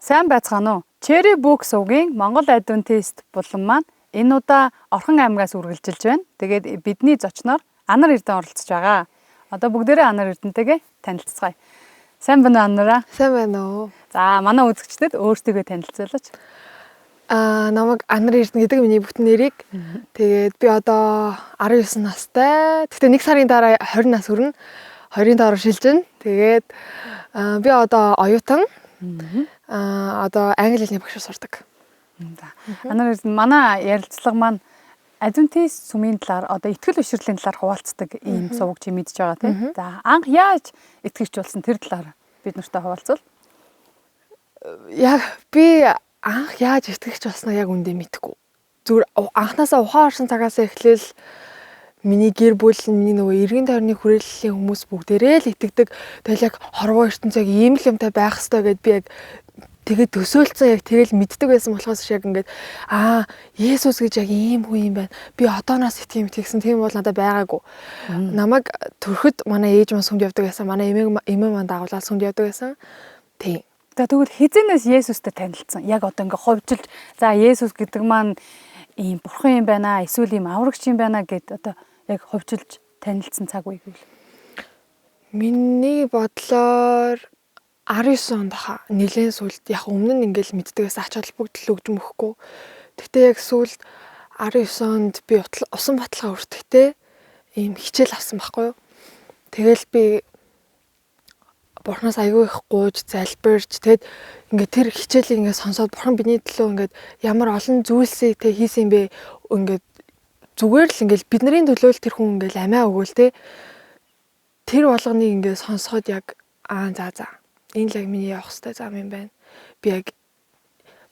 Сайн байцгаана уу? Cherry Book сувгийн Монгол Адвентист булан маань энэ удаа Орхон аймгаас үргэлжилж байна. Тэгээд бидний зочноор Анар Эрдэнэ оролцож байгаа. Одоо бүгдээрээ Анар Эрдэнэтэйгээ танилцацгаая. Сайн байна уу, Анараа? Сайн байна уу? За, манай үзэгчдэд өөрсдийгөө танилцуулаач. Намайг Анар Эрдэнэ гэдэг, миний бүтэн нэрийг. Тэгээд би одоо 19 настай. Гэхдээ нэг сарын дараа 20 нас хүрнэ. 20-ын доор шилжинэ. Тэгээд би одоо оюутан. Одоо англи хэлний багшаар сурдаг. За. Анар Эрдэнэ, манай ярилцлага маань Адвентист сүмийн талаар, одоо итгэл бишрэлийн талаар хуваалцдаг ийм суваг, чи мэдж байгаа, тийм. За, анх яаж итгэгч болсон, тэр талаар бид нартай хуваалцвал. Яг би анх яаж итгэгч болсноо яг үндэ мэдэхгүй. Зүгээр анхнаасаа ухаан орсон цагаас эхлээл миний гэр бүл, миний нөгөө эргэн тойрны хүрээллийн хүмүүс бүгдээрээ л итгэдэг. Тэгэл яг хорвоо ертөнц яг ийм л юмтай байх ёстой гэд би яг тэгээд төсөөлцөн, яг тэгэл мэддэг байсан болохоос яг ингээд Есүс гэж яг ийм хүн юм байна. Би одооноос итгэх юм тэгсэн тийм бол надад байгаагүй. Намайг төрөхөд манай ээж маань сүмд явдаг байсан. Манай эмээ маань дагуулаад сүмд явдаг байсан. Тийм. За, тэгвэл хэзээнээс Есүстэй танилцсан? Яг одоо ингээ хувьчилж, за, Есүс гэдэг маань ийм бурхан юм байна, эсвэл ийм аврагч юм байна гэд одоо яг хувьчилж танилцсан цаг үе гэвэл. Миний бодлоор 19 онд хаа, нэлээд сүлд. Яг өмнө нь ингээл мэддэг байсан, ач холбогдол өгж мөхгүй. Гэхдээ яг сүүлд 19 онд би усан баталгаа өртөхтэй ийм хичээл авсан байхгүй юу. Тэгэл би бурхнаас аягүй их гуйж залбирч, тэгэд ингээд тэр хичээлийг ингээд сонсоод бурхан бидний төлөө ингээд ямар олон зүйлсийг тэ хийсэн бэ, ингээд зүгээр л ингээд бидний төлөө л тэр хүн ингээд амиа өгөөл тэ, тэр болгоныг ингээд сонсоход яг за за, энэ л яг миний явах хэвээр зам юм байна. Би яг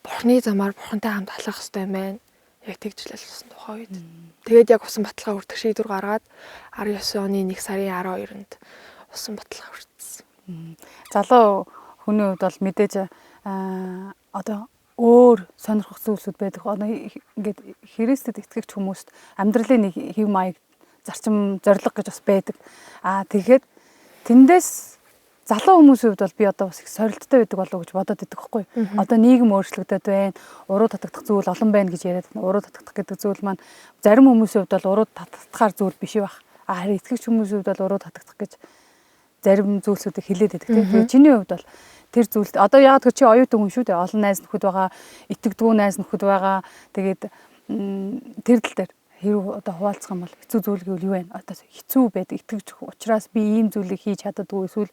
бурхны замаар бурхантай хамт алхах хэвээр юм байна. Яг тэгж л болсон тухайн үед. Тэгээд яг усан баталгаа өртөх шийдвэр гаргаад 19 оны 1 сарын 12-нд усан баталгаа өртсөн. Залуу хүний хувьд бол мэдээж одоо өөр сонирхох зүйлсүүд байдаг. Одоо ингээд Христэд итгэгч хүмүүст амьдралын нэг хэв маяг, зарчим, зорилго гэж бас байдаг. Аа, тэгэхэд тэндээс залуу хүмүүсийн хувьд бол би одоо бас их сорилттой байдаг болов уу гэж бодоод байдаг хгүй. Одоо нийгэм өөрчлөгдөд байна. Уруу татагдах зүйл олон байна гэж яриад байна. Уруу татагдах гэдэг зүйл маань зарим хүмүүсийн хувьд бол уруу татагдахаар зүйл биш байх. А харин итгэгч хүмүүсийн хувьд бол уруу татагдах гэж зарим зүйлсүүдийг хэлээд байдаг, тийм. Тэгээ чиний хувьд бол тэр зүйлд одоо яагаад гэвэл чи оюутан хүн шүү дээ. Олон найз нөхөд байгаа, итгэдэггүй найз нөхөд байгаа. Тэгээд тэр тал дээр хэрэг одоо хуваалцах юм бол хэцүү зүйл гэвэл юу вэ? Одоо хэцүү байдаг итгэгч учраас би ийм зүйлийг хийж чаддаггүй, эсвэл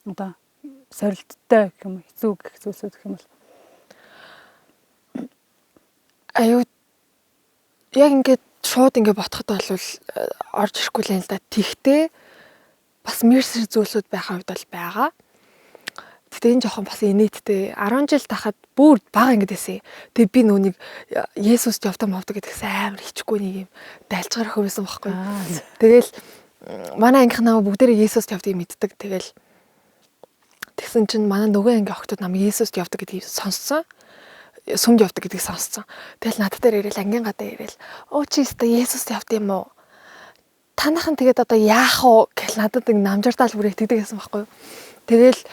одоо сорилттой гэх юм уу, хэцүү гэх зүйлсүүд гэх юм бол. Аюу, яг ингээд шууд ингээд ботход бол орж ирэхгүй л юм л да. Тэгтээ бас мэрсэр зүйлсүүд байхаа үед бол байгаа. Гэтэ энэ жоохон бас инээдтэй. 10 жил тахад бүр бага ингэдэг байсан. Тэгээ би нөө нэг Есүст явдаг мовдог гэдгээс амар хичгүй нэг юм дайлчгаар охин байсан байхгүй. Тэгэл манай ангийнх намайг бүгдээрээ Есүст явдгийг мэддэг. Тэгэл тэгсэн чинь манай нөгөө ангийн охтууд намайг Есүст явдаг гэдгийг сонссон. Сүмд явдаг гэдгийг сонссон. Тэгэл надад дээр ирээл, ангийн гадаа ирээл, "Оо, чи өстой Есүст явд юм уу? Танахан тэгээд одоо яах вэ?" гэл надад ингэ намжартаал бүр итгэдэг гэсэн байхгүй юу. Тэгэл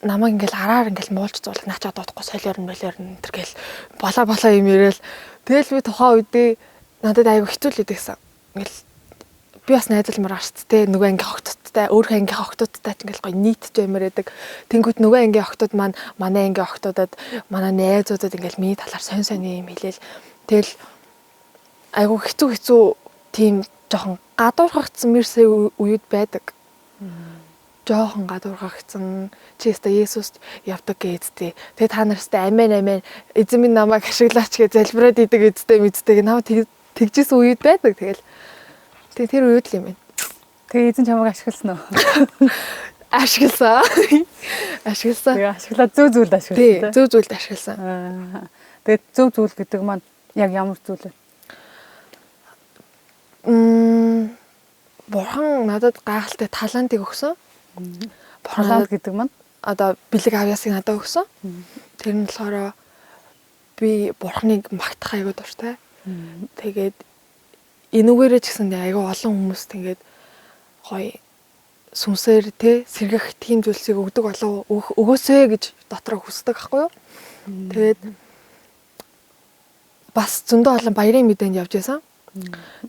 намайг ингээл араар ингээл муулж зуулах, наа чи одоо удахгүй солиорно молиорно энэ төр гэл болоо болоо юм яриад, тэгэл би тухайн үедээ надад айгүй хэцүү л идэг гэсэн. Ингээл би бас найзалмар арт те, нөгөө ангийн охтуудтай, өөрийнхөө ангийн охтуудтай ч ингээл гоё нийтж баймаар байдаг. Тэнгүүт нөгөө ангийн охтууд маань манай ангийн охтуудад, манай найзуудад ингээл миний талаар сонь сонь юм хэлээл, тэгэл айгүй хэцүү хэцүү тийм жоохон гадуурхагдсан мэрсээ үеуд байдаг. Жоохон гадуурхагдсан, чи өстой Есүст явдаг гэдтэй. Тэгээ та нар өстой амен амен, эзэн минь намайг ашиглаач гэж залбираад идэг эзтэй мэдтэй намайг тэгжсэн үеуд байдаг. Тэгэл тэгээ тэр үед л юм байна. Тэгээ эзэн чамайг ашигласан уу? Ашигласан. Ашигласан. Тэгээ ашиглаад зөв зүйлд ашигласан. Тий, зөв зүйлд ашигласан. Тэгээд зөв зүйл гэдэг маань яг ямар зүйл вэ? Бурхан надад гайхалтай талантыг өгсөн. Бурхан талант гэдэг маань одоо бэлэг авьяасыг надад өгсөн. Тэр нь болохоор би бурханыг магтах аягүй дуртай. Тэгээд энүүгээрээ ч гэсэн аягүй олон хүмүүст ингээд гоё сүнсээр те сэргэх тийм зүйлсийг өгдөг болов өгөөсэй гэж дотроо хүсдэг аахгүй юу. Тэгээд бас зөндөө олон баярын мэдээнд явж байсан.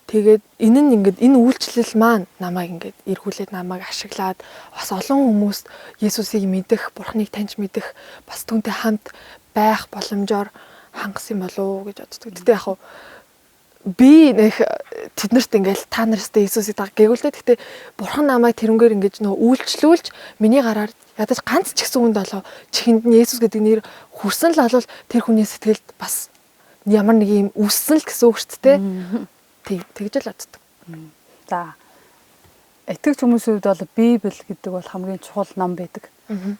Тэгээд энэ нь ингээд энэ үйлчлэл маань намайг ингээд эргүүлээд намайг ашиглаад бас олон хүмүүст Есүсийг мэдэх, Бурхныг таньж мэдэх, бас түүнтэй хамт байх боломжоор хангасан юм болов уу гэж боддог. Гэтэ яг хав би нэх тэднэрт ингээл та нарстай Иесусыг даг гэвэл л дээ. Гэтэ Бурхан намайг тэрнгээр ингэж нөө үйлчлүүлж миний гараар ядаж ганц ч гэсэн хүнд болов чихэнд нь Есүс гэдэг нэр хүрсэн л болвол тэр хүний сэтгэлд бас ямар нэг юм үссэн л гэсэн үг шүү дээ. Тийм тэгж л боддог. За итгэгч хүмүүсийн хувьд бол Библи гэдэг бол хамгийн чухал ном байдаг.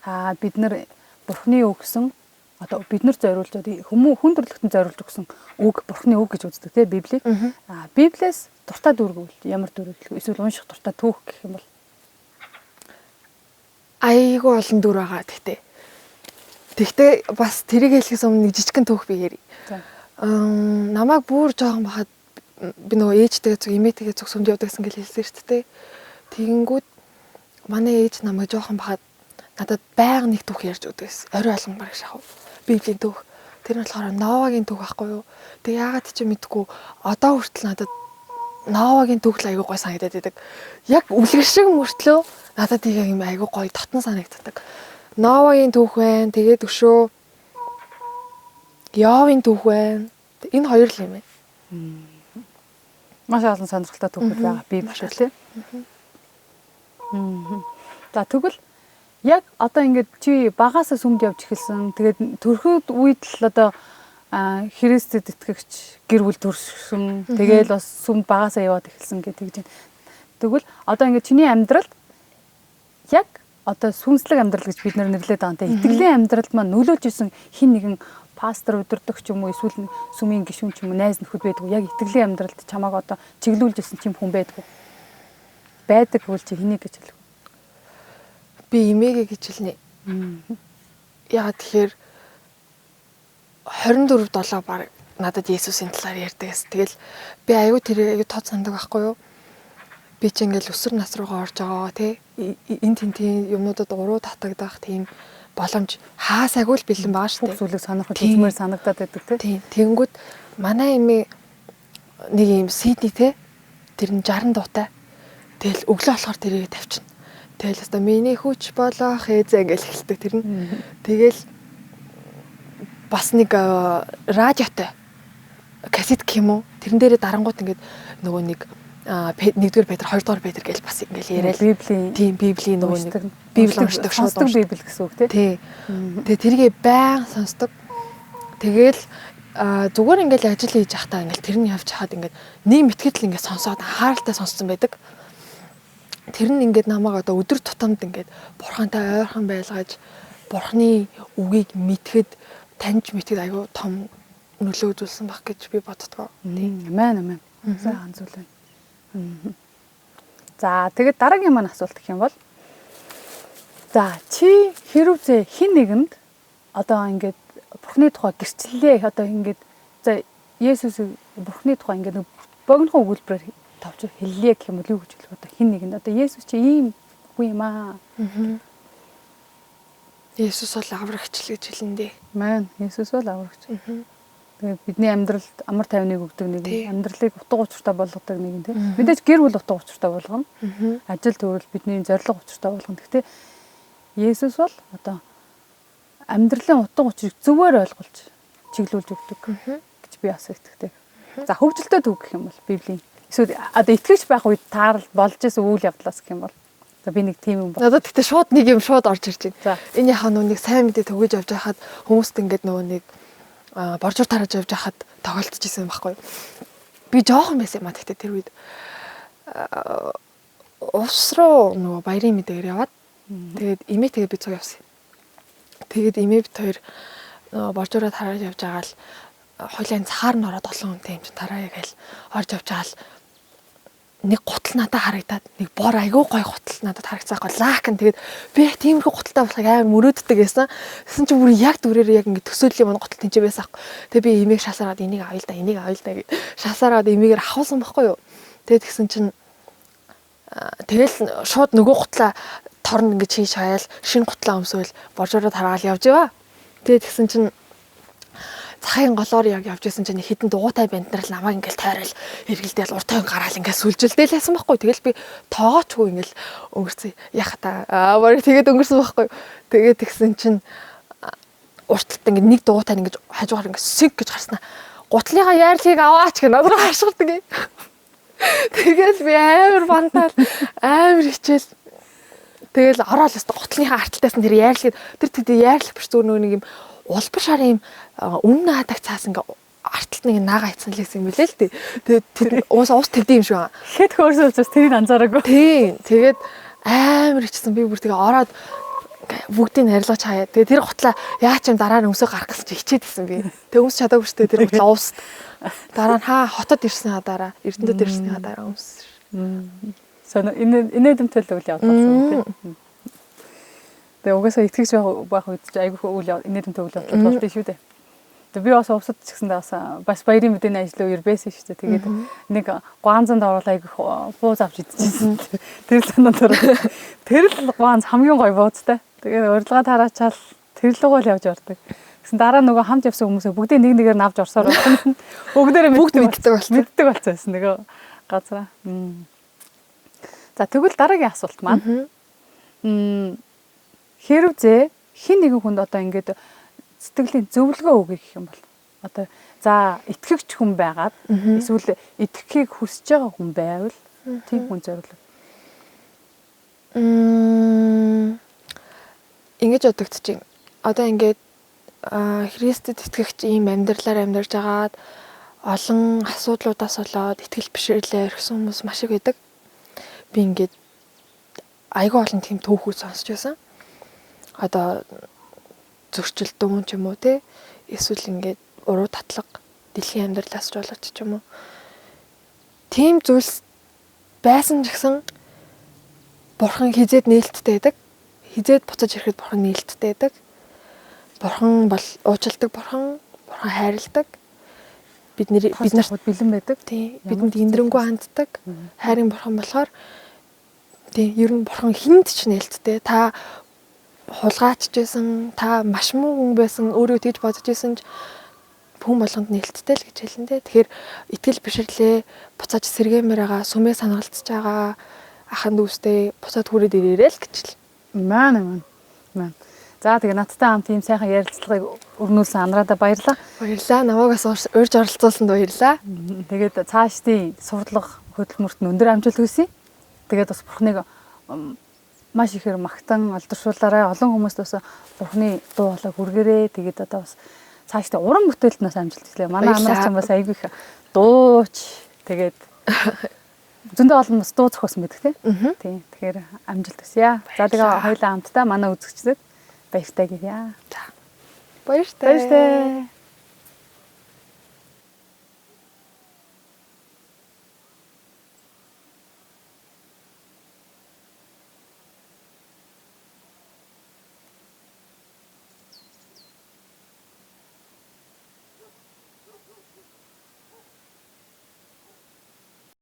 Аа бид нар Бурхны өгсөн одоо бид нар зориулж хүмүүс хүн төрөлхтөнд зориулж өгсөн үг Бурхны үг гэж үздэг тийм Библийг. Аа Библиэс дуртай дүр гэвэл ямар дүр гэх вэ? Эсвэл унших дуртай түүх гэх юм бол айгүй олон дүр байгаа гэхдээ. Тэгтээ бас тэрийг хэлэхээс өмнө нэг жижигхэн түүх би ярив. Намайг бүр жоохон бахад би нөгөө ээжтэйгээ зүг эмээтэйгээ зүг сүмд явдаг гэсэн гэл хэлсэн шүү дээ. Тэгэнгүүт манай ээж намайг жоохон бахад надад байнга нэг түүх ярьж өгдөг байсан. Орой болгон бараг шахав. Библийн түүх. Тэр нь болохоор Новагийн түүх байхгүй юу? Тэг яагаад ч мэдгүй одоо хүртэл надад Новагийн түүх л айгүй гой санагдаад байдаг. Яг үлгэр шиг мөртлөө надад яг юм айгүй гой дотн санагддаг. Новагийн түүх байна. Тэгээд өшөө Йовын түүх байна. Энэ хоёр л юм байна. Маш олон сонирхолтой түүхүүд байгаа Библиэд тийм. За тэгвэл яг одоо ингээд чи багасаа сүмд явж эхэлсэн. Тэгээд төрхөд үед л одоо Христэд итгэгч гэр бүл төрсөн. Тэгээл бас сүмд багасаа яваад эхэлсэн гэх тэгж байна. Тэгвэл одоо ингээд чиний амьдралд яг одоо сүнслэг амьдрал гэж бид нэрлээд байгаа юм те. Итгэлийн амьдралд маань нөлөөлж исэн хин нэгэн пастор удирдах ч юм уу эсвэл сүмийн гишүүн ч юм уу найз нөхөд байдаг уу? Яг итгэлийн амьдралд чамааг одоо чиглүүлж исэн тийм хүн байдаг уу? Байдаг гэвэл чи хэнийг гэж хэлэх вэ? Би эмээгээ гэж хэлнэ. Яагаад тэгэхээр 24/7 баг надад Есүсийн талаар ярьдаг гэсэн. Тэгэл би аюу тэрийг аюу тод сандаг байхгүй юу? Би чи ингээл өсвөр нас руугаа орж байгаа тий. Энэ тентийн юмнуудад уруу татагдах тийм боломж хаасаагүй л бэлэн байгаа шүү дээ. Бүх зүйлийг сонирхож үзмээр санагдаад байдаг тий. Тийм. Тэгэнгүүт манай эмээ нэг юм CD тий. Тэр нь 60 дуутай. Тэгэл өглөө болохоор тэрийг тавьчихна. Тэгэл өстой миний хүч болох эзэн ингээл эхэлдэг тэр нь. Тэгэл бас нэг радиотой кассет гэх юм уу? Тэрэн дээрээ дарангуут ингээд нөгөө нэг нэгдүгээр Петр, хоёрдугаар Петр гэж бас ингээл яриад Библийн тийм Библийн нөгөө нэг Библи уншдаг шууд Библи гэсэн үг тий. Тэгээ тэргээ баян сонсдог. Тэгэл зүгээр ингээл ажил хийж байхдаа ингээл тэр нь явж хахад ингээд нэг мэтгэл ингээд сонсоод анхааралтай сонссон байдаг. Тэр нь ингээд намайг одоо өдөр тутамд ингээд бурхантай ойрхон байлгаж бурхны үгийг мэдхэд таньж мэдхэд айгүй том нөлөө үзүүлсэн баг гэж би боддгоо. Тийм. Амен амен. Сайхан зүйл байна. За тэгээд дараагийн маань асуулт гэх юм бол за чи хэрвээ хин нэгэнд одоо ингээд бурхны тухай гэрчлэлээ одоо ингээд за Есүсийг бурхны тухай ингээд богинохон өгүүлбэрээр товч хэллээ гэх юм бол юу гэж хэлэх вэ? Одоо хин нэгэнд одоо Есүс чи ийм хүн юм аа. Есүс бол аврагч л гэж хэлнэ дээ. Мэн Есүс бол аврагч. Тэгээд бидний амьдралд амар тайвныг өгдөг нэг, амьдралыг утга учиртай болгодог нэг тийм. Мэдээж гэр бүл утга учиртай болгоно. Ажил төрөл бидний зорилго учиртай болгоно. Гэхдээ Есүс бол одоо амьдралын утга учирыг зөвөр ойлгуулж чиглүүлж өгдөг гэж би бас итгэдэг. За хөгжилтэй төв гэх юм бол Библийн эсвэл одоо итгэж байх үед таарал болж исэн үйл явдлаас гэх юм бол за би нэг тийм юм бол. Надад гэхдээ шууд нэг юм шууд орж ирж байна. Энэ яхаа нөгөө нэг сайн мэдээ түгэж явж байхад хүмүүст ингээд нөгөө нэг боржуур тарааж явж байхад тоглолтож исэн байхгүй юу. Би жоохон байсан юм а гэхдээ тэр үед увс руу нөгөө баярын мэдээгээр яваад тэгээд эмээтэйгээ би цуг явсан. Тэгээд эмээ бит хоёр нөгөө боржуураа тарааж явж байгаа л хоёлын цаар нь ороод олон хүнтэй юм чинь тараая гээл орж явж байгаа л нэг гутал надад харагдаад нэг бор айгүй гой гутал надад харагцсан байхгүй лак нь тэгээд би яг тиймэрхүү гуталтай болохыг амар мөрөөддөг байсан. Тэгсэн чинь бүр яг дүрээрээ яг ингэ төсөөллийн мань гутал тэнцээ байсан аахгүй. Тэгээд би эмээг шасараад энийг авъя л да энийг авъя л да гэж шасараад эмээгээр авахсан байхгүй юу. Тэгээд тэгсэн чинь Тэгэл шууд нөгөө гутлаа торно ингэж хийж хаяал шинэ гутлаа өмсөөл боржоороо таргаал явж яваа. Тэгээд тэгсэн чинь захын голоор яг явж исэн чинь хідэн дугуйтай банд нар л намайг ингээл тойрол эргэлдээл урт тойн гараал ингээл сүлжилдээлсэн байсан байхгүй. Тэгэл би тоогоочгүй ингээл өнгөрцөн. Яха та аа бараг тэгээд өнгөрсөн байхгүй. Тэгээд тэгсэн чинь урталт ингээд нэг дугуйтай ингээд хажуугаар ингээд синк гэж гарснаа. Гутлынхаа яарлыг аваач гэх надад хашгирдаг юм. Тэгэл би амар бантаал амар хичээл. Тэгэл ороод өстө гутлынхаа арталтаас нь тэр яарлыг тэр тэд яарлах биш зүгээр нөгөө нэг юм улбар шар юм үнэн наадаг цаас ингээ арталт нэг наага хайцсан л гэсэн юм билээ л дээ. Тэгээд тэр уус ус тэвдэн юм шиг байгаа. Хэд хөөрсөн учраас тэрийг анзаараагүй. Тийм. Тэгээд амар ичсэн би бүр тэгээ ороод бүгдийг нь арилгаж хаяа. Тэгээ тэр гутлаа яа ч юм дараа нь өмсөө гарах гэсэн чи хичээдсэн би. Тэгээ өмс чадаагүй шүү дээ тэр гутлаа уус. Дараа нь хаа хотод ирснийхаа дараа, Эрдэнэтэд ирснийхаа дараа өмс. Соно энэ инээдэмтэй л үйл явдал болсон тийм. Тэгээ угаасаа итгэгч байх үед чи айгүй үйл инээдэмтэй үйл явдал болдсон шүү дээ. Тэгээ би бас увсад ч гэсэндээ бас баярын мэдээний ажлын үер байсан шүү дээ. Тэгээд нэг гуанзанд орвол айгүй бууз авч идчихсэн. Тэр л надад тэр л гуанз хамгийн гоё бууцтай. Тэгээд урилга тараачаал тэр л гол явж ордог. Тэгсэн дараа нөгөө хамт явсан хүмүүсээ бүгдээ нэг нэгээр нь авч орсоор байна. Бүгдээрээ Бүгд мэддэг болсон. Мэддэг болсон байсан нөгөө газараа. За тэгвэл дараагийн асуулт маань. Хэрвээ хин нэгэн хүнд одоо ингээд сэтгэлийн зөвлөгөө өгье гэх юм бол одоо за итгэгч хүн байгаад эсвэл итгэхийг хүсэж байгаа хүн байвал тийм хүн зориулав. Ингэж бодогдчих. Одоо ингээд Христэд итгэгч ийм амьдралаар амьдарч байгаад олон асуудлуудаас болоод итгэл бишрэрлээ орхисон хүмүүс маш их байдаг. Би ингээд айгүй олон тийм түүхүүд сонсч байсан. Одоо зөрчилдөөн ч юм уу те эсвэл ингээд уруу татлага дэлхийн амьдралаас ч болоод ч юм уу. Тийм зүйлс байсан ч гэсэн бурхан хизээд нээлттэй байдаг. Хизээд буцаж ирэхэд бурхан нээлттэй байдаг. Бурхан бол уучладаг бурхан, бурхан хайрладаг. Бид нарт бэлэн байдаг. Тийм, бидэнд индрэнгүү ханддаг. Хайрын бурхан болохоор тийм, ер нь бурхан хинд ч нээлттэй. Та хулгайч байсан, та маш муу хүн байсан, өөрөө тэгж бодож исэн ч хүн болгонд нээлттэй л гэж хэлнэ дээ. Тэгэхээр итгэл бишрлээ буцааж сэргээмээр байгаа, сүмээ санагалцж байгаа ахын дүүстэй буцаад хүрээд ирээрэй л гэж л. Маань. За тэгээ надтай хамт ийм сайхан ярилцлагыг өрнүүлсэн Анраада баярлалаа. Баярлалаа. Намайг бас урьж оролцуулсанд баярлалаа. Тэгээд цаашдын сурдлага хөдөлмөрт нь өндөр амжилт хүсье. Тэгээд бас бурхныг маш ихээр магтан алдаршуулаарай. Олон хүмүүст бас бурхны дуу хоолойг хүргээрэй. Тэгээд одоо бас цаашдаа уран бүтээлд нас амжилт хүслээ. Манай Анраа ч бас айгүй их дууч. Тэгээд зөндөө олон бас дуу зохиосон байдаг тийм. Тийм. Тэгэхээр амжилт хүсье. За тэгээ хоёулаа хамтдаа манай үзэгчдэд баяртай гэрье. За. Баяртай. Баяртай.